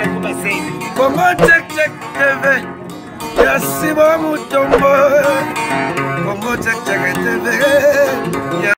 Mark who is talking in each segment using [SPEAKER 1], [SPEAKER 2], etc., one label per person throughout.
[SPEAKER 1] Congo Check Check TV ya Simon Mutombo Congo Check Check TV ya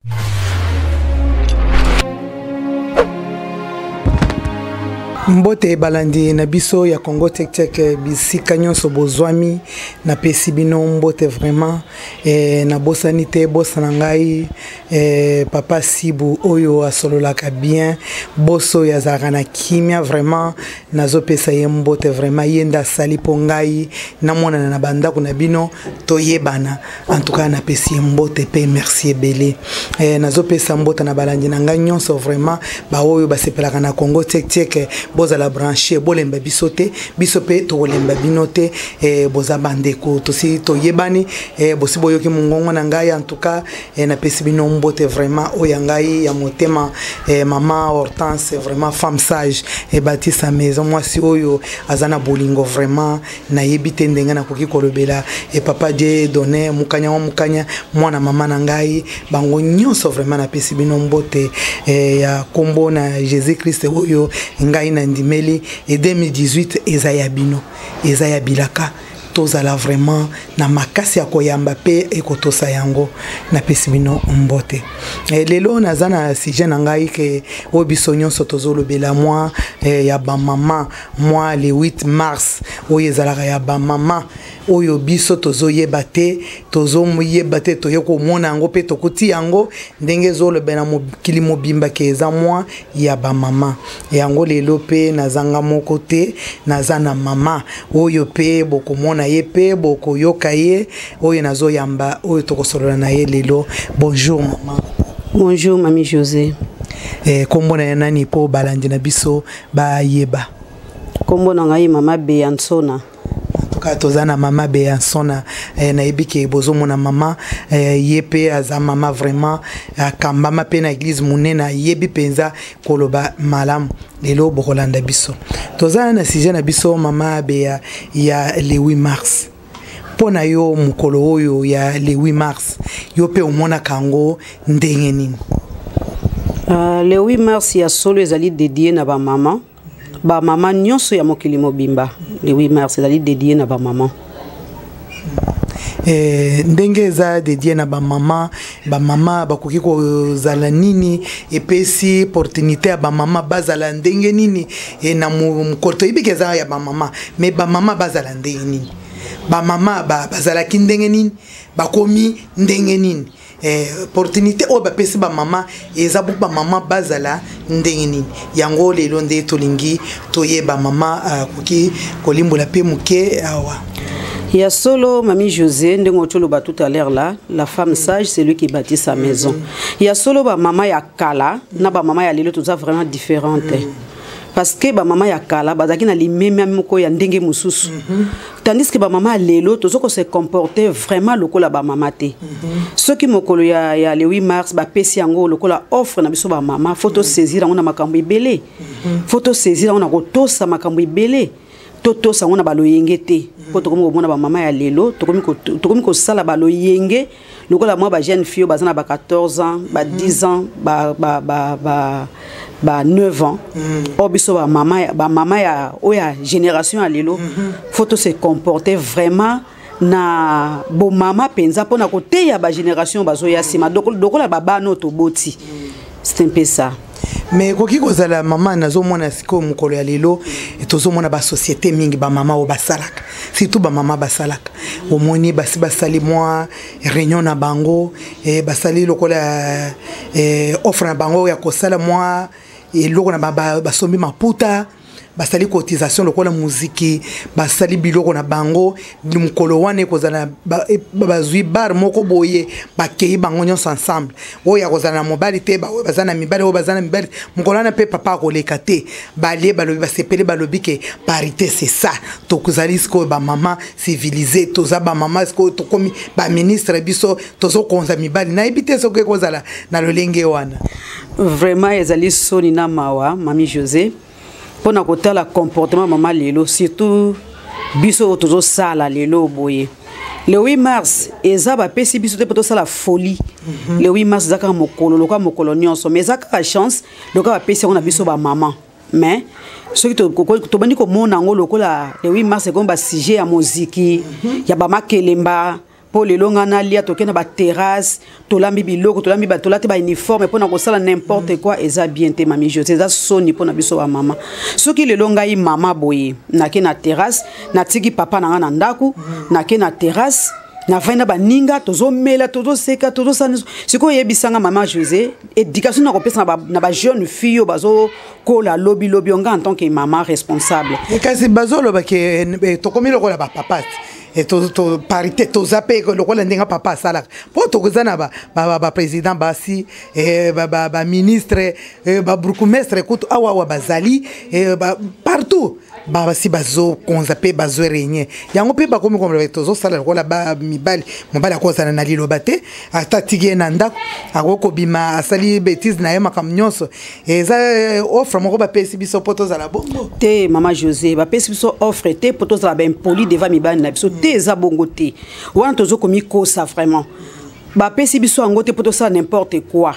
[SPEAKER 2] Mbote balandi na biso ya Congo Check Check bisika nyonso bozwami napesi bino mbote vraiment eh, nabosani te bosana ngai eh, papa Sibu oyo asololaka bien boso oyo azalaka na kimia vraiment nazopesa ye mbote vraiment ye nde asali mpo ngai namonana na bandako na bino toyebana en tout cas napesi ye mbote mpe merci ebele eh, nazopesa mbote na balandi na ngai nyonso vraiment baoyo basepelaka na Congo tiek tiek bozala branche bolemba biso te biso mpe tokolemba bino te eh, boza bandeko tosi toyebani eh, bosi boyoki mongongo na ngai en tout cas eh, napesi bino mbote vraiment oyo ya ngai ya motema eh, mama Hortense vraiment femme sage eh, batisa maison mwasi oyo aza na bolingo vraiment nayebi te ndenge nakoki kolobela eh, papa Dieu donné mukanya wa mukanya mwana mama na ngai bango nyonso vraiment napesi bino mbote eh, ya kombo na Jésus Christ oyo ngai nandimeli e 2018 eza ya bino eza ya bilaka tozala vraiment na makasi ya koyamba mpe ekotosa yango napesi bino mbote e, lelo naza na sujet na ngai ke oyo biso nyonso tozolobela mwa e, ya bamama mwa le 8 mars oyo ezalaka ya bamama oyo biso tozoyeba te tozoyeba te toye komona yango mpe tokuti yango ndenge ezolobela mokili mobimba ke eza mwa ya bamama yango lelo mpe nazanga moko te naza na mama oyo mpe bokomona ye mpe bokoyoka ye oyo nazoyamba oyo tokosolola na ye lelo bonjour mama
[SPEAKER 3] bonjour mami josé
[SPEAKER 2] eh, kombo na ye nani mpo balandi na biso bayeba
[SPEAKER 3] kombo na ngai mama beya nsona
[SPEAKER 2] tuka toza na mama Beyansona eh, nayebi ke bozomona mama eh, ye mpe aza mama vraiment akambama mpe na eglise monene ayebi mpenza koloba malamu lelo bokolanda biso toza na sujet na biso mama Beya ya le 8 mars mpo na yo mokolo oyo ya le 8 mars yo mpe omonaka yango ndenge nini
[SPEAKER 3] le 8 mars ya solo ezali dédié na bamama bamama nyonso ya mokili mobimba le 8 mars ezali dédié na bamama
[SPEAKER 2] eh, ndenge eza dédié na bamama bamama bakoki kozala nini epesi opportunité ya bamama bazala ndenge nini e, na mokolo toyebi ke eza ya bamama mais bamama bazala ndenge nini bamama bazalaki ndenge nini bakomi ndenge nini eh, opportunité oyo bapesi bamama eza po bamama bazala ndenge nini yango lelo nde tolingi toyeba mama akoki uh, kolimbola mpe moke awa
[SPEAKER 3] ya solo mami josé ndenge otoloba tout à l'heure là la femme sage c'est lui qui bâtit sa maison ya solo bamama ya kala na bamama ya lelo toza vraiment différente parce que bamama ya kala bazalaki na limemia moko ya ndenge mosusu tandis que bamama ya lelo toza kose comporter vraiment lokola bamama te soki mokolo ya le 8 mars bapesi yango lokola offre na biso bamama faut tosaisir yango na makambo ebele faut tosaisir yango na kotosa makambo ebele totosa yango na baloyenge te mpo tokomi komona bamama ya lelo tokomi kosala baloyenge lokola mwa bajeune fille oyo baza na ba 14 ans ba 10 ans ba 9 ans oyo biso bamama ya oyo ya génération ya lelo faut tose comporter vraiment na bomama mpenza mpona koteya bagénération bazoya nsima lokola babana oyo toboti c'est un peu ça
[SPEAKER 2] mais ekoki kozala mama nazomona sikoyo mokolo ya lelo tozomona basociété mingi bamama oyo basalaka surtout bamama basalaka omoni basi basali mwa réunion na bango eh, basali lokola eh, offre na bango ya kosala mwa eloko na basombi maputa basali cotisation lokola muziki basali biloko na bango mokolo wana ekozala bazwi bar moko boye bakei bango nyonso ensemble oyo akozala na mobali te baoyo baza na mibali oyo baza na mibali mokolo wana mpe papa akoleka te balie balobi basepeli balobi ke parité c'est ça tokozali sikoyo bamama civilisé toza bamama sikoyo tokomi baministre biso tozokonza mibali nayebi te soki ekozala na lolenge wana
[SPEAKER 3] vraiment ezali soni na mawa mami josé mpona kotala comportement mama lelo surtout biso oyo tozosala lelo boye le 8 mars eza bapesi biso te mpo tosala folie le 8 mars eza kaka mokolo lokola mokolo nyonso mais eza kaka chance lokola bapesi yango na biso bamama. Mais soki tobandi komona yango lokola le 8 mars ekomi basujet ya moziki, ya bamakelemba, mpo lelo nga nalia, tokei na baterrasse, tolambi biloko, tolambi, tolati bauniforme mpona kosala n'importe quoi. Eza bien te, mami José. Eza soni mpona biso bamama. Soki lelo ngai mama boye nake na terrasse, natiki papa na nga na ndako, nake na terrasse, navandi na baninga, tozomela, tozoseka, tozosala nyonso. Sikoyo oyebisanga, mama José, éducation na kopesa na bajeune fille oyo bazokola lobilobi, yo nga en tant que mama responsable?
[SPEAKER 2] Kasi bazoloba ke tokomi lokola bapapa te, parité toza mpe lokola ndenge papa asalaka, mpo tokoza na baprésident basi, baministre, babourgmestre kutu awa awa bazali partout. Basi bazokonza mpe bazorégner. Yango mpe bakomi komela, tozosala lokola mibali. Mobali akozala na liloba te, ata atiki ye na ndako, akoki kobima, asali bétise na ye, makambo nyonso. Eza offre moko bapesi biso mpo tozala bongo?
[SPEAKER 3] Te, mama José, bapesi biso offre te mpo tozala baimpoli devant mibali na biso te. Eza bongo te. Wana tozokomikosa vraiment. Bapesi biso yango te mpo tosala n'importe quoi.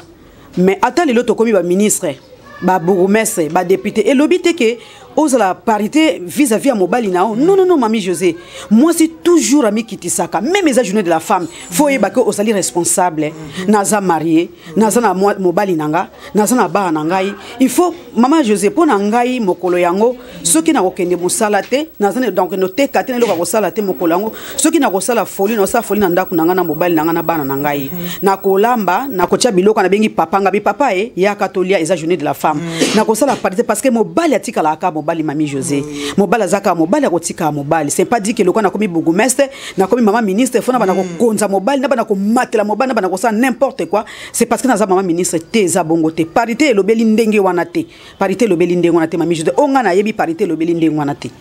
[SPEAKER 3] Mais ata lelo tokomi baministre, babourgmestre, badéputé, elobi te ke ozala parité vis-à-vis ya mobali na yo. Non, non, non, mami José. Mwasi toujours amikitisaka. Même eza journée de la femme, faut oyeba ke ozali responsable. Naza marié, naza na mobali na nga, naza na bana na ngai. Il faut, mama José, mpo na ngai mokolo yango, soki nakokende mosala te, naza donc noteka te, na eloko ya kosala te mokolo yango, soki nakosala folie, nakosala folie na ndako na ngai, na mobali na ngai, na bana na ngai. Nakolamba, nakotia biloko, nabengi papa ngabi: "Papa e, yaka tolia, eza journée de la femme." Nakosala parité parce que mobali atikalaka mobali, mami José. Mobali aza kaka mobali, akotikaka mobali. C'est pas dit ke lokola nakomi bourgmestre, nakomi mama ministre, faut na bana kokonza mobali, na bana komatela mobali, na bana kosala n'importe quoi, c'est parce que naza mama ministre te. Eza bongo te. Parité elobeli ndenge wana te. Parité elobeli ndenge wana te, mami José. O ngai nayebi, parité elobeli ndenge wana te.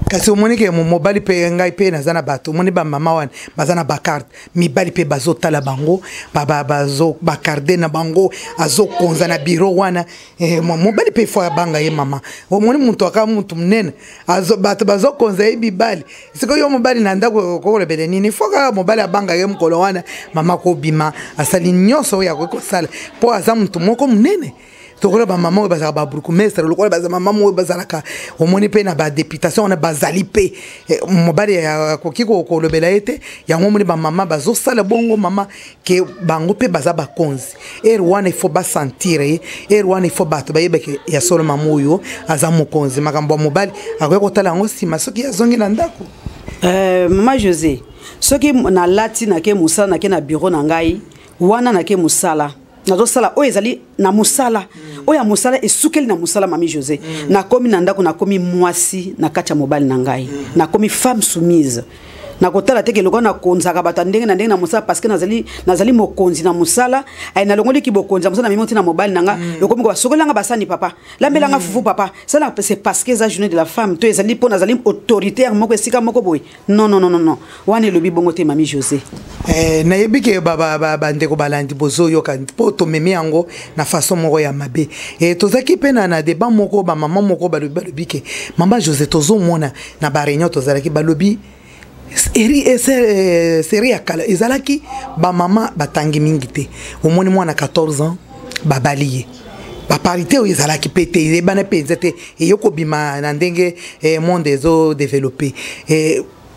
[SPEAKER 2] Kasi omoni ke mobali mpe, ngai mpe naza na bato, omoni bamama wana baza na bacarte, mibali mpe bazotala bango, bacarde na bango, azokonza na biro wana. Mobali mpe faut abanga ye. Mama, omoni moto aka motu monene, bato bazokonza ye mibali. Sikoyo yo mobali na ndako okolobele nini? Faut kaka mobali abanga ye mokolo wana. Mama kobima, asali nyonso oyo akoki kosala mpo aza motu moko monene. Lokola bamama oyo bazalaka babourgmestre, lokola baza mama oyo bazalaka, omoni mpe na badéputation wana bazali mpe, mobali akoki kolobela ye te. Yango omoni bamama bazosala bongo, mama, ke bango mpe baza bakonzi. Heure wana il faut basentir ye, heure wana il faut bato bayebake ya solo mama oyo aza mokonzi. Makambo ya mobali akoki kotala yango nsima soki azongi na ndako.
[SPEAKER 3] Mama José, soki nalati, nake mosala, nake na bureau na ngai wana, nake mosala, nazosala oyo ezali na mosala, oyo ya mosala esukeli na mosala. Mami José, nakomi na ndako, nakomi mwasi na kati ya mobali na ngai, nakomi femme soumise. Nakotala te ke lokola nakonzaka bato ya ndenge na ndenge na mosala, parce que nazali mokonzi na mosala, ay nalongoliki bokonzi ya mosala, namemi oti na mobali na nga. Lokomi basokolanga basani, papa lambelanga fufu, papa sala, c'est parce que eza journée de la femme to ezali mpo nazali autoritaire moko esika moko boye. Non, non, non, non, non, wana elobi bongo te, mami José.
[SPEAKER 2] Nayebi ke bandeko balandi bozoyoka mpo tomemi yango na façon moko ya mabe. Tozalaki mpe na débat moko, bamama moko balobi ke mama José, tozomona na baréunion tozalaki, balobi série ya kala ezalaki bamama batangi mingi te. Omoni mwana 14 ans babali ye. Baparité oyo ezalaki mpe te, eyebana mpenza te, eye kobima na ndenge monde ezodévelopper.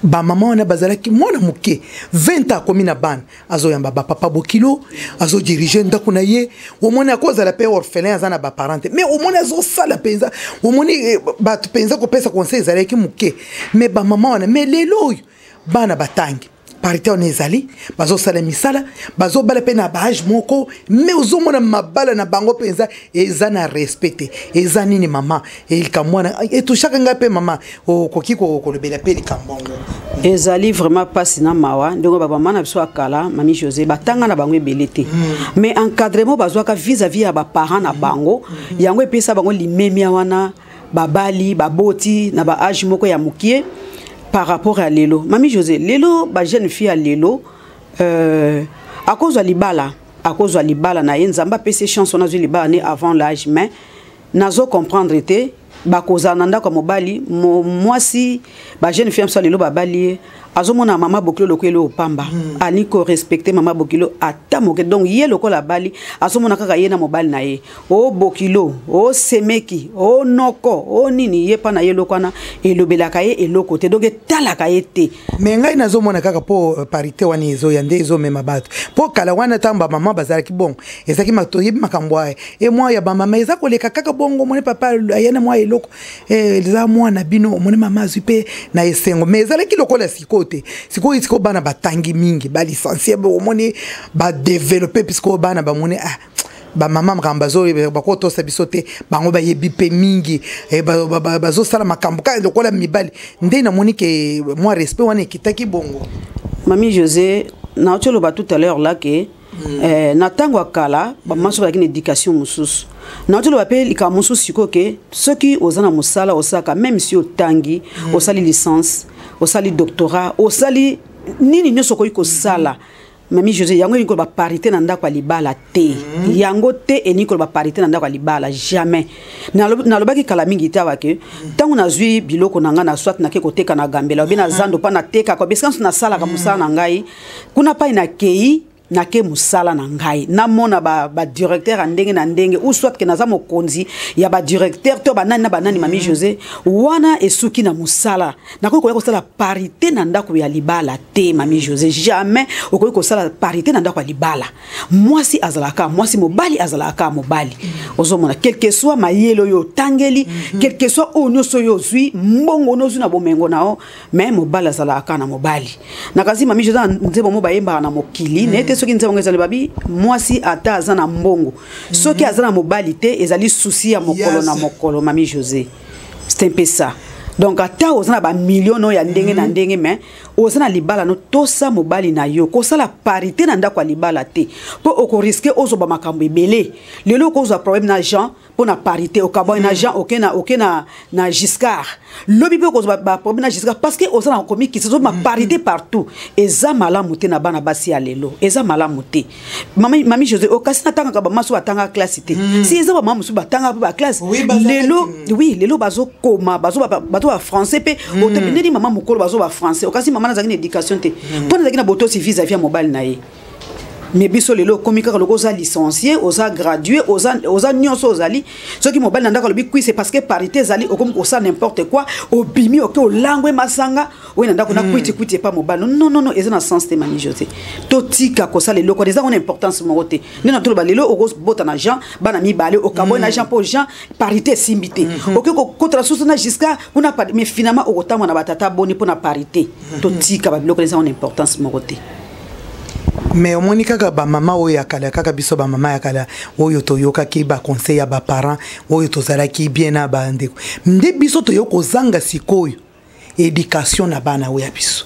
[SPEAKER 2] Bamama wana bazalaki mwana moke, 20 ans akomi na bana, azoyamba bapapa bokilo, azodirige ndako na ye. Omoni akozala mpe orphelin, aza na baparent te, mais omoni azosala mpenza. Omoni bato mpenza kopesa conseil ezalaki moke, mais bamama wana. Mais lelo oyo bana batangi, parité wana ezali, bazosala misala, bazobala mpe na baage moko, mais ozomona mabala na bango mpenza eza na respect te. Eza nini, mama? Likambo wana etouchaka ngai mpe. Mama, okoki kolobela mpe likambo yango?
[SPEAKER 3] Ezali vraiment mpasi na mawa ndenge bamama na biso ya kala, mami José, batanga na bango ebele te, mais encadrement bazwaka vis-à-vis ya baparent na bango, yango epesa bango limemia wana. Babali, baboti na baage moko ya mokie par rapport ya lelo. Mami José, lelo bajeune fille ya lelo, akozwa libala, akozwa libala na ye, Nzambe apesi chance wana, azwi libala ne avant l'âge, mais nazo comprendre te. Bakozala na ndako ya mobali, mwasi, bajeune fille mosusu lelo babali ye, Azomona mama bokilo lokola eloko pamba. Alingi korespecte mama bokilo ata moke. Donc ye lokola abali, azomona kaka ye na mobali na ye. O bokilo, o semeki, o noko, o nini, ye mpa na ye eloko wana elobelaka ye eloko te, donc etalaka ye te.
[SPEAKER 2] Me ngai nazomona kaka mpo parité wana ezoya nde ezomema bato, mpo kala wana ntango bamama bazalaki bongo, ezalaki toyebi makambo aya e mwa ya bamama eza koleka kaka bongo. Omoni papa aya na mwa eloko, eza mwana bino, omoni mama azwi mpe na esengo. Mais ezalaki lokola sikoyo te. Sikoyo, sikoyo bana batangi mingi, balicencie, omoni badéveloppe, puisque bana bamoni, ah, bamama makambo bazo bakotosa biso te, bango bayebi mpe mingi, bazosala makambo kaka lokola mibali. Nde namoni ke mwa respect wana ekitaki bongo.
[SPEAKER 3] Mami José, nauti oloba tout à l'heure là ke na ntango ya kala bamama soki bazalaki na éducation mosusu. Nauti oloba mpe likambo mosusu sikoyo ke soki oza na mosala osalaka, même si otangi, osali licence, osali doctorat, osali nini nyonso okoki kosala, mami José, yango elingi koloba parité na ndako ya libala te. Yango te elingi koloba parité na ndako ya libala, jamais. Nalobaki kala mingi te awa ke ntango nazwi biloko na ngai na soit nake koteka na Gambela obe na zando mpa natekaka, bisika nyonso nasalaka mosala na ngai kuna, pai nakei nake mosala na ngai, namona badirecteur ya ndenge na ndenge, ou soit ke naza mokonzi ya badirecteur to banani na banani. Mami José, wana esuki na mosala. Nakoki koya kosala parité na ndako ya libala te. Mami José, jamais okoki kosala parité na ndako ya libala. Mwasi azalaka mwasi, mobali azalaka mobali. Ozomona, quelque soit mayele oyo otangeli, quelque soit oyo nyonso oyo ozwi, mbongo oyo ozwi na bomengo na yo, mais mobali azalaka na mobali. Na kasi mami José, nzembo mo bayembaka na mokili naye te, soki nzembo ngo ezali babi mwasi ata aza na mbongo, soki aza na mobali te, ezali souci ya mokolo na mokolo. Mami José, c'est un peu ça. Donc ata oza na bamillion oyo ya ndenge na ndenge, mais oza na libala no, tosa mobali na yo. Kosala parité na ndako ya libala te, mpo okoriske ozwa makambo ebele. Lelo okozwa problème na Jean mpo na parité, okabwani na Jean, oke na Giscard. Lobi mpe okozwa baproblème na Giscard, parce que oza na komikisa, ozoma parité partout. Eza malamu te na bana basi ya lelo, eza malamu te. Mami José, okasi natangaka bamama so batangaka classe te. Si eza bamama mosusu batangaka mpe baclasse lelo, oui, lelo bazokoma, bazo bafrançais mpe ndeni mama mokolo bazo bafrançais. Okasi mama nazalaki na éducation te, mpo nazalaki na botosi vis-à-vis ya mobali na ye. Mais biso lelo okomi kaka loko oza licencié, oza gradué, oza nyonso ozali, soki mobali na ndako alobi kui, c'est parce que parité ezali, okomi kosala n'importe quoi, obimi, oke olangwe masanga oyo na ndako na kwiti kwiti epa mobali. Non, non, non, eza na sens te. Mami José, totika kosala eloko wana, eza ngo na importance moko te. Nde na toloba, lelo okobota na Jean bana mibale, okaboyi na Jean mpo Jean parité esimbi te, okoki kokotela susu na Giscard kuna, mais finalement okotambola na batata boni mpo na parité. Totika babiloko, eza ngo na importance moko te.
[SPEAKER 2] Mais omoni kaka bamama oyo ya kala, kaka biso bamama ya kala oyo toyokaki baconseil ya baparent, oyo tozalaki bien na bandeko, nde biso toyo kozanga sikoyo éducation na bana oyo ya biso.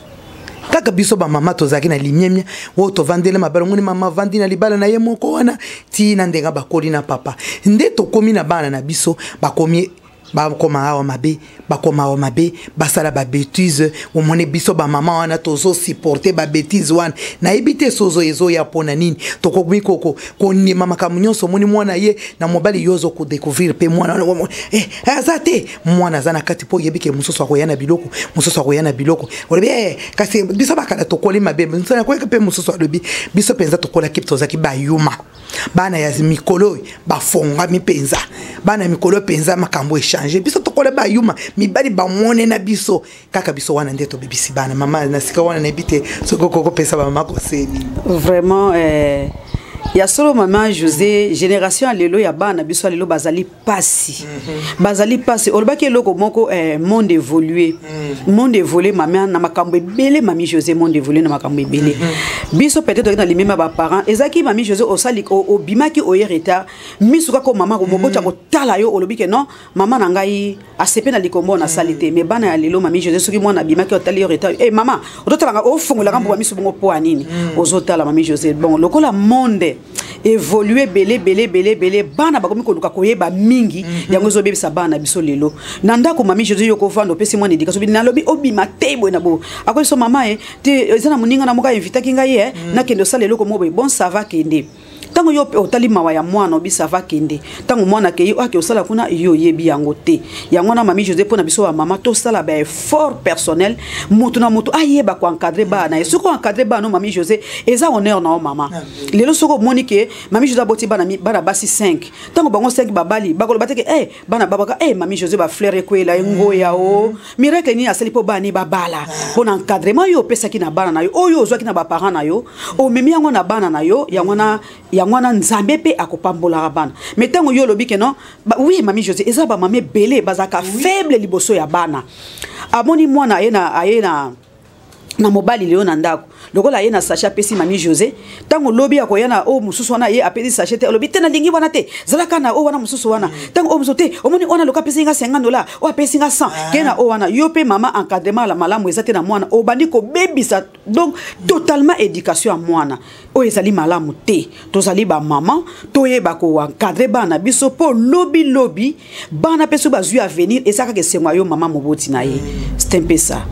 [SPEAKER 2] Kaka biso bamama tozalaki na limemia oyo tovandeli mabala. Omoni mama avandi na libala na ye moko wana ntina ndenge bakoli na papa, nde tokomi na bana na biso bakomi, bakoma awa mabe, bakoma awa mabe, basala babêtises. Omoni biso bamama wana tozosupporte babêtises wana. Nayebi te sozo ezoya mpona nini. Tokomi kondima makambo nyonso. Omoni mwana ye na mobali, yo ozokodécouvrir mpe mwana wana, aza te, mwana aza na kati, mpo oyebi ke mosusu akoya na biloko, mosusu akoya na biloko. Olobi, kasi biso bakala tokoli mabe. Nakoyeka mpe mosusu alobi, biso mpenza tokolaki, tozalaki bayuma. Bana ya mikolo oyo bafongwami mpenza, bana ya mikolo mpenza makambo echange. Biso tokola bayuma, mibali bamone na biso kaka biso wana nde tobebisi bana. Mama, na sika wana nayebi te soki okokopesa bamama conseil nini.
[SPEAKER 3] Vraiment, ya solo, mama José, génération ya lelo, ya bana biso ya lelo, bazali pasi, bazali pasi. Olobaki eloko moko, monde évolué, monde évolué, mama, na makambo ebele. Mami José, monde évolué na makambo ebele. Biso peut-être oki na limema baparent ezalaki, mami José, osali obimaki, oye retard, miso kaka mama moboti akotala yo, olobi ke non, mama na ngai asepe na likombo nasali te. Mais bana ya lelo, mami José, soki mwana abimaki, otali yo retard, mama ozotalanga, ofungolaka mpo bamiso bongo mpo ya nini ozotala? Mami José, bon, lokola monde évolue ebele ebele ebele ebele, bana bakomi koluka koyeba mingi. Yango ezobebisa bana na biso lelo na ndako. Mami José, yo kovanda, opesi mwana éducation, nalobi obima te boye na boye, akoyi so mama e te, eza na moninga na moko ainvitaki ngai, e nakende osala eloko moko boye. Bon, ça va, kende. Ntango yo otali mawa ya mwana, obi sava kende. Ntango mwana akei, oyo ake osala kuna, yo oyebi yango te. Yango wana, mami José, mpo na biso bamama, tosala baeffort personnel, moto na moto ayeba koencadre bana na ye. Soki oencadre bana no, mami José, eza honneur na yo mama. Lelo soki omoni ke mami José aboti bana, bana basi 5, ntango bango 5 babali, bakoloba te ke eh, bana babaka eh, mami José bafleur ekwela ye ngoya o miracle nini asali mpo bana babala. Mpo na encadrement oyo opesaki na bana na yo, oyo ozwaki na baparent na yo, omemi yango na bana na yo. Yango wana, yango wana Nzambe mpe akopambolaka bana. Mais ntango yo olobi ke non ba, oui, mami José, eza bamama ebele bazalaka faible liboso ya bana. Amoni mwana aye na, aye na mobali lelo na ndako, lokola aye na sachet, apesi mami José. Ntango lobi akoya na oyo mosusu wana, ye apesi sachet te, alobi te, nalingi wana te, zalaka na oyo wana mosusu wana. Ntango oyo mosusu te, omoni wana loka apesi nga 50 dollar, oyo apesi nga 100, ke na oyo wana. Yo mpe mama, encadrement ya malamu eza te na mwana, obandi kobebisa donc totalement éducation ya mwana oyo ezali malamu te. Tozali bamama, toyeba koencadre bana na biso, mpo lobi lobi bana mpe soki bazwi avenir, eza kaka esengo ya yo mama moboti na ye. C'est un peu ça.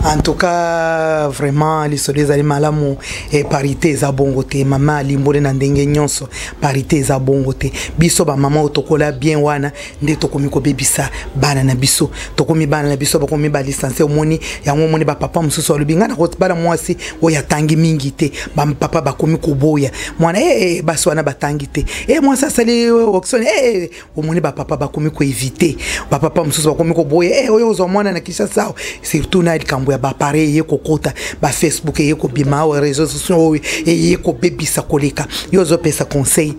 [SPEAKER 2] En tout cas, vraiment, lisolo ezali malamu. E parité eza bongo te. Mama alimboli na ndenge nyonso, parité eza bongo te. Biso bamama oyo tokola bien wana nde tokomi kobebisa bana na biso. Tokomi bana na biso bakomi balicencié, omoni yango, omoni bapapa mosusu balobi ngai nakobala mwasi oyo atangi mingi te. Bapapa bakomi koboya mwana e, basi wana batangi te, e mwasi asali Oxon e. Omoni bapapa bakomi koevite, bapapa mosusu bakomi koboya e oyo ozwa mwana na Kinshasa awa, surtout na likambo ya baappareil eye kokota, bafacebook eye kobima awa, réseau sociaux oyo eye kobebisa koleka. Yo ozopesa conseil,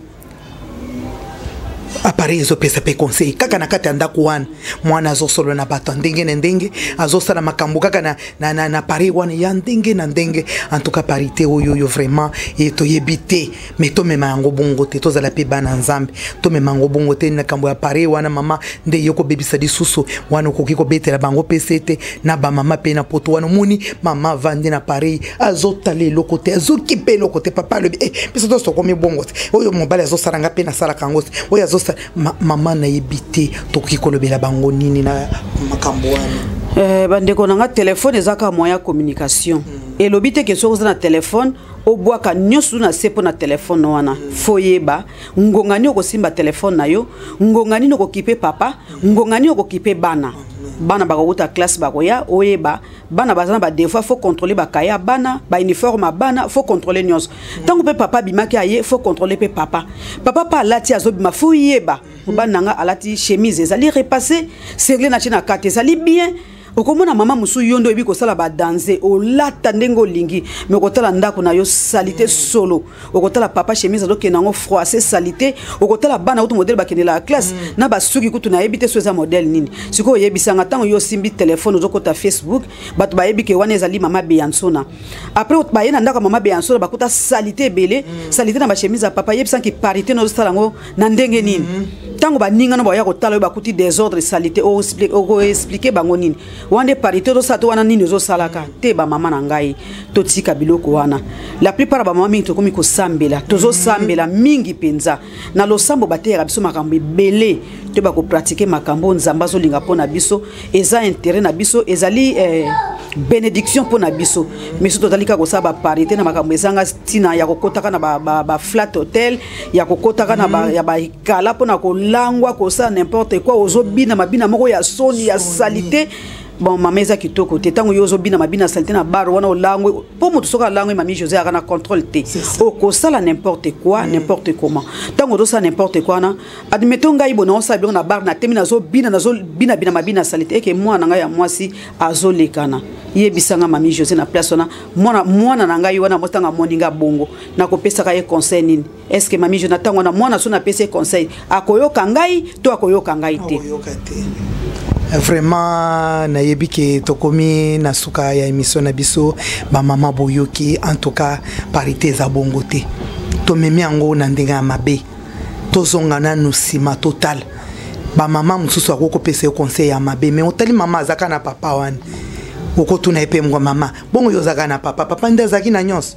[SPEAKER 2] appareil ezopesa mpe conseil kaka na kati ya ndako wana. Mwana azosolola na bato ya ndenge na ndenge, azosala makambo kaka na appareil wana ya ndenge na ndenge. En tout cas, parité oyo oyo vraiment e toyebi te, mais tomema yango bongo te. Tozala mpe bana Nzambe, tomema yango bongo te. Na likambo ya appareil wana, mama, nde ye kobebisa lisusu wana, okoki kobetela bango pese te na bamama mpe na poto wana. Omoni mama avandi na appareil, azotala eloko te, azokipe eloko te. Papa alobi eh, biso nyonso tokomi bongo te. Oyo mobali azosala, nga mpe nasalaka yango te. Oyo azosala mama, nayebi te tokoki kolobela bango nini na makambo wana.
[SPEAKER 3] Eh, bandeko na nga, telefone eza kaka moyen ya communication. Elobi te ke soki oza na telefone, obwaka nyonso na se mpo na telefone wana. Fo yeba ngonga nini okosimba telefone na yo, ngonga nini okokipe papa, ngonga nini okokipe bana. Bana bakokota classe, bakoya, oyeba bana baza na badevoir, faut contrôler bakaye ya bana, bauniforme ya bana, faut contrôler nyonso. Ntango mpe papa abimaki aye, faut contrôler mpe papa. Papa mpe alati, azobima, faut yeba mobali na nga alati chemise ezali repassé, serle na tie na kati ezali bien. Okomona mama mosusu, yo nde oyebi kosala badanse, olata ndenge olingi, me okotala ndako na yo saleté solo. Okotala papa, chemise azokende yango froissé, saleté. Okotala bana kutu modèle bakendelaka classe na basuki kutu nayebi te so eza modèle nini. Sikoyo oyebisanga, ntango yo osimbi telefone, ozokota Facebook, bato bayebi ke wana ezali mama Beyansona. Après baye na ndako ya mama Beyansona, bakuta saleté ebele, saleté na bachemise ya papa. Yebisanki parité nozosala yango na ndenge nini? Ntango baningano baya kotala oyo, bakuti désordre, saleté, okoexplike bango nini? Wana nde parité ozosala to wana nini ozosalaka te? Bamama na ngai, totika biloko wana. La plupart ya bamama mingi tokomi kosambela, tozosambela mingi mpenza. Na losambo bateyaka biso makambo ebele to bakopratike makambo oyo Nzambe azolinga mpo na biso. Eza intérêt na biso, ezali bénédiction mpo na biso. Mais so tozali kaka kosala baparité na makambo ezanga ntina, ya kokotaka na baflat ba hotel, ya kokotaka na ya baekala mpona kolangwa, kosala n'importe quoi, ozobina mabina moko ya soni, ya saleté, bon mama, eza kitoko te. Ntango yo ozobina mabina ya saleté na bar wana, olangwe, mpo moto soki alangwe, mami José, aka na contrôle te, okosala n'importe quoi, n'importe comment. Ntango ozosala n'importe quoi wana, admettons ngai bo naosala biloko na bar, natemi, nazobina, nazobinabina mabina ya saleté, eke mwana na ngai ya mwasi azolekana, yebisanga mami José, na place wana, mwana, mwana na ngai wana mwasi, ntango amoni nga bongo, nakopesaka ye conseil nini? Est ce que mami Jo, na ntango wana, mwana so napesi ye conseil, akoyoka ngai to akoyoka ngai te?
[SPEAKER 2] Akoyoka te. Vraiment, nayebi ke tokomi na suka ya émission na biso. Bamama, boyoki, en tout cas parité eza bongo te. Tomemi yango na ndenge ya mabe. Tozonga nanu nsima, totala bamama mosusu akoki kopesa yo conseil ya mabe, mais otali mama azaka na papa wana, okotuna ye mpe mbwa mama bongo, yo ozalaka na papa, papa nde azalaki na nyonso.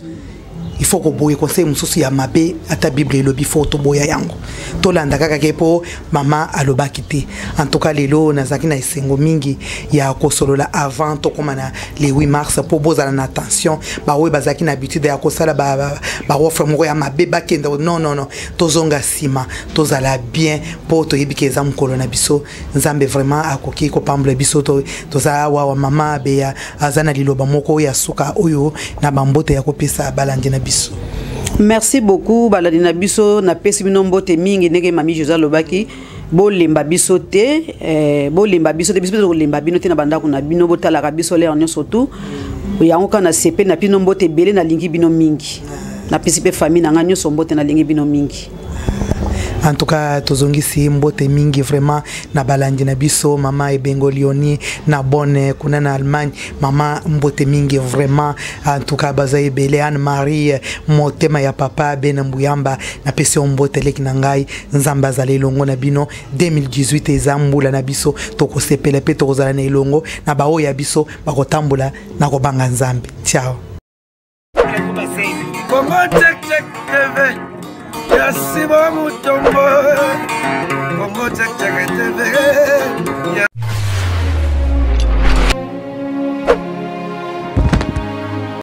[SPEAKER 2] Il faut koboye conseil mosusu ya mabe, ata Bible elobi, faut toboya yango, tolanda kaka ke mpo mama alobaki te. En tout cas, lelo nazalaki na esengo mingi ya kosolola avant tokóma na le 8 mars, mpo bozala na attention. Baoyo bazalaki na habitude ya kosala baoffre moko ya mabe, bakende. Non, non, non, tozonga nsima, tozala bien, mpo toyebi ke eza mokolo na biso. Nzambe vraiment akoki kopambola biso. Toza awa wa mama Beya aza na liloba moko ya suka oyo na bambote ya kopesa balandi na biso.
[SPEAKER 3] Merci beaucoup, balandi na biso. Napesi bino mbote mingi. Ndenge mami José alobaki, bolemba biso te, bolemba biso te, biso mpe tokolemba bino te. Na bandako na bino, botalaka biso l'heure nyonso tu. Yango kaka na sepe na bino mbote ebele. Nalingi bino mingi, napesi mpe famille na ngai nyonso mbote. Nalingi bino mingi.
[SPEAKER 2] En tout cas, tozongisi mbote mingi vraiment na balandi na biso. Mama Ebengo Lioni na Bonne kuna na Allemagne, mama, mbote mingi vraiment. En tout cas, baza ebele. Anne Marie motema ya papa Bena Mbuyamba, napesi yo mbote, leki na ngai. Nzambe azala elongo na bino. 2018 eza mbula na biso, tokosepela mpe tokozala na elongo na baoyo ya biso bakotambola na kobanga Nzambe. Ciao.
[SPEAKER 1] Congo Check Check TV ya Simon Mutombo, Congo Check Check TV.